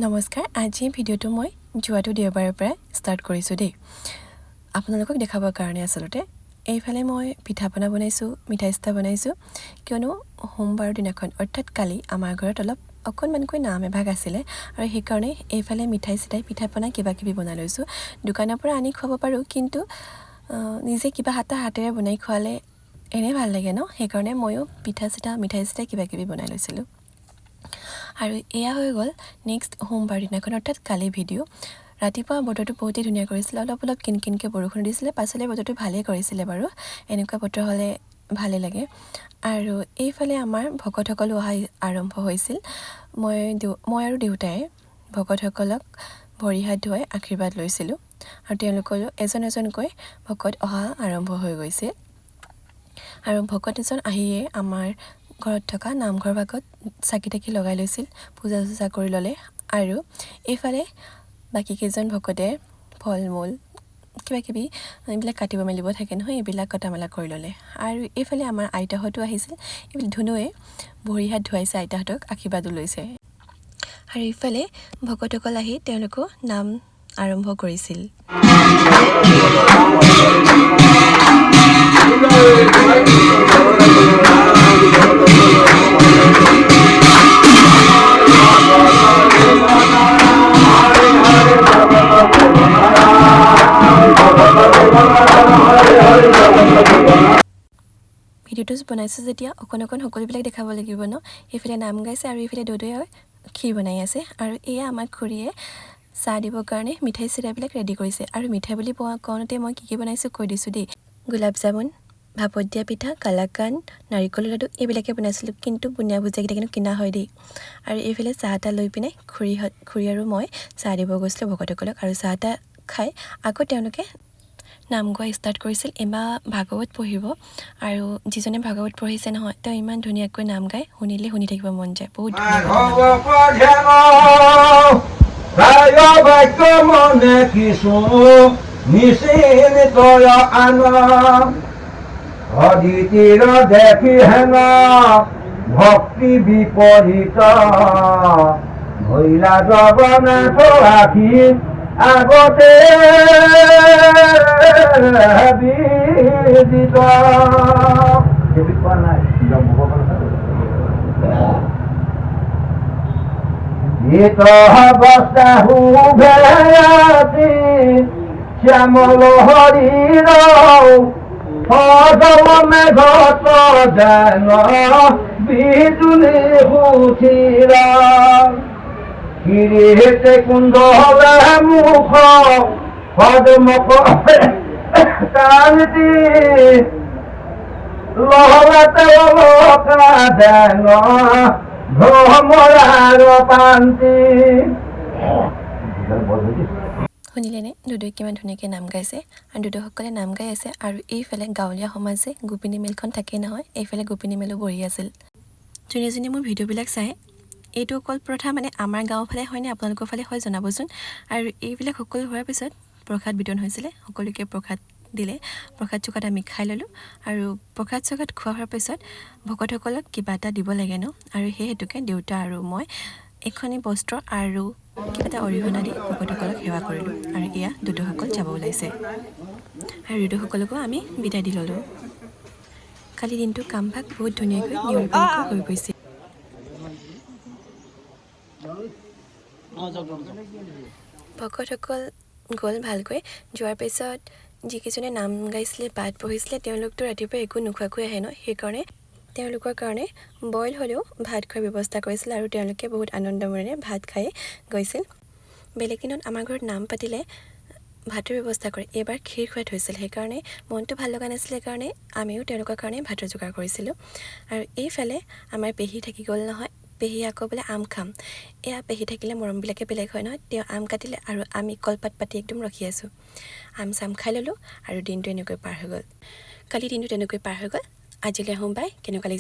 নমস্কাৰ, আজি ভিডিঅ'টো মই যোৱাটো দেওবাৰৰ পৰা ষ্টাৰ্ট কৰিছোঁ দেই, আপোনালোকক দেখাবৰ কাৰণে। আচলতে এইফালে মই পিঠা পনা বনাইছোঁ, মিঠাই চিঠা বনাইছোঁ, কিয়নো সোমবাৰৰ দিনাখন অৰ্থাৎ কালি আমাৰ ঘৰত অলপ অকণমানকৈ নাম এভাগ আছিলে আৰু সেইকাৰণে এইফালে মিঠাই চিঠাই পিঠা পনা কিবা কিবি বনাই লৈছোঁ। দোকানৰ পৰা আনি খুৱাব পাৰোঁ, কিন্তু নিজে কিবা এটা হাতেৰে বনাই খোৱালে এনেই ভাল লাগে ন, সেইকাৰণে ময়ো পিঠা চিঠা মিঠাই চিঠাই কিবা কিবি বনাই লৈছিলোঁ। আৰু এয়া হৈ গ'ল নেক্সট সোমবাৰ দিনাখন অৰ্থাৎ কালি ভিডিঅ'। ৰাতিপুৱা বতৰটো বহুতেই ধুনীয়া কৰিছিলে, অলপ অলপ কিন কিনকৈ বৰষুণ দিছিলে, পাছলৈ বতৰটো ভালেই কৰিছিলে বাৰু, এনেকুৱা বতৰ হ'লে ভালেই লাগে। আৰু এইফালে আমাৰ ভকতসকলো অহা আৰম্ভ হৈছিল। মই আৰু দেউতাই ভকতসকলক ভৰি হাত ধুৱাই আশীৰ্বাদ লৈছিলোঁ আৰু তেওঁলোকৰো এজন এজনকৈ ভকত অহা আৰম্ভ হৈ গৈছিল। আৰু ভকত এজন আহিয়ে আমাৰ ঘৰত থকা নামঘৰ ভাগত চাকি তাকি লগাই লৈছিল, পূজা চূজা কৰি ল'লে। আৰু এইফালে বাকীকেইজন ভকতে ফল মূল কিবাকিবি এইবিলাক কাটিব মেলিব থাকে নহয়, এইবিলাক কটা মেলা কৰি ল'লে। আৰু এইফালে আমাৰ আইতাহঁতো আহিছিল, এইবিলাক ধুনুৱে ভৰি হাত ধুৱাইছে, আইতাহঁতক আশীৰ্বাদো লৈছে। আৰু ইফালে ভকতসকল আহি তেওঁলোকো নাম আৰম্ভ কৰিছিল। ভিডিঅ'টো বনাইছোঁ যেতিয়া অকণ অকণ সকলোবিলাক দেখাব লাগিব ন। এইফালে নাম গাইছে আৰু এইফালে দদৈ ক্ষীৰ বনাই আছে। আৰু এয়া আমাৰ খুৰীয়ে চাহ দিবৰ কাৰণে মিঠাই চিঠাইবিলাক ৰেডি কৰিছে। আৰু মিঠাই বুলি কওঁতে মই কি কি বনাইছোঁ কৈ দিছোঁ দেই। গোলাপ জামুন, ভাপত দিয়া পিঠা, কালাকান, নাৰিকলৰ লাডু এইবিলাকে বনাইছিলোঁ, কিন্তু বুনিয়া ভুজিয়াকেইটা কিন্তু কিনা হয় দেই। আৰু এইফালে চাহ এটা লৈ পিনে খুৰী আৰু মই চাহ দিব গৈছিলোঁ ভকতসকলক। আৰু চাহ এটা খাই আকৌ তেওঁলোকে নাম গোৱা ষ্টাৰ্ট কৰিছিল। এইবাৰ ভাগৱত পঢ়িব আৰু যিজনে ভাগৱত পঢ়িছে নহয়, তেওঁ ইমান ধুনীয়াকৈ নাম গায়, শুনিলে শুনি থাকিব মন যায়, বহুত ভক্তি বিপৰীত ভৈলা জগন্নাথ আখি আগতে বিদিত। অৱস্থা শুভেতি শ্যামল হৰিৰ সজল মেঘত যেন বিজুলী সুথিৰ কিৰিতে কুণ্ডলে মুখ পদ্ম কান্তি লহলাতে অলকা যেন ভ্ৰমৰাৰ পান্তি। শুনিলেনে দুদুৱে কিমান ধুনীয়াকৈ নাম গাইছে? আৰু দুদুসকলে নাম গাই আছে। আৰু এইফালে গাঁৱলীয়া সমাজে গোপিনী মেলখন থাকেই নহয়, এইফালে গোপিনী মেলো বহি আছিল। যোনে যোনে মোৰ ভিডিঅ'বিলাক চায়, এইটো অকল প্ৰথা মানে আমাৰ গাঁৱৰ ফালে হয়নে আপোনালোকৰ ফালে হয় জনাবচোন। আৰু এইবিলাক সকলো হোৱাৰ পিছত প্ৰসাদ বিতৰণ হৈছিলে, সকলোকে প্ৰসাদ দিলে, প্ৰসাদ চকাত আমি খাই ল'লোঁ। আৰু প্ৰসাদ চকাত খোৱা হোৱাৰ পিছত ভকতসকলক কিবা এটা দিব লাগে ন, আৰু সেই হেতুকে দেউতা আৰু মই এখনি বস্ত্ৰ আৰু কিবা এটা অৰিহণা দি ভকতসকলক সেৱা কৰিলোঁ। আৰু এয়া দুদুসকল যাব ওলাইছে আৰু দুদুসকলকো আমি বিদায় দি ল'লোঁ। কালি দিনটো কামভাগ বহুত ধুনীয়াকৈ নিয়ৰ পানীকৈ হৈ গৈছিল। ভকতসকল গ'ল ভালকৈ। যোৱাৰ পিছত যিকেইজনে নাম গাইছিলে, পাঠ পঢ়িছিলে, তেওঁলোকতো ৰাতিপুৱা একো নোখোৱাকৈ আহে ন, সেইকাৰণে তেওঁলোকৰ কাৰণে বইল হ'লেও ভাত খোৱাৰ ব্যৱস্থা কৰিছিল আৰু তেওঁলোকে বহুত আনন্দ মনেৰে ভাত খাই গৈছিল। বেলেগ দিনত আমাৰ ঘৰত নাম পাতিলে ভাতৰ ব্যৱস্থা কৰে, এইবাৰ ক্ষীৰ খুৱাই থৈছিল, সেইকাৰণে মনটো ভাল লগা নাছিলে কাৰণে আমিও তেওঁলোকৰ কাৰণে ভাতৰ যোগাৰ কৰিছিলোঁ। আৰু এইফালে আমাৰ পেহী থাকি গ'ল নহয়, পেহী আকৌ বোলে আম খাম। এয়া পেহী থাকিলে মৰমবিলাকে বেলেগ হয় নহয়, তেওঁ আম কাটিলে আৰু আমি কলপাত পাতি একদম ৰখি আছোঁ। আম চাম খাই ল'লোঁ আৰু দিনটো এনেকৈ পাৰ হৈ গ'ল। কালি দিনটো তেনেকৈ পাৰ হৈ গ'ল। আজিলৈ আহোঁ, বাই। কেনেকুৱা লাগিছে?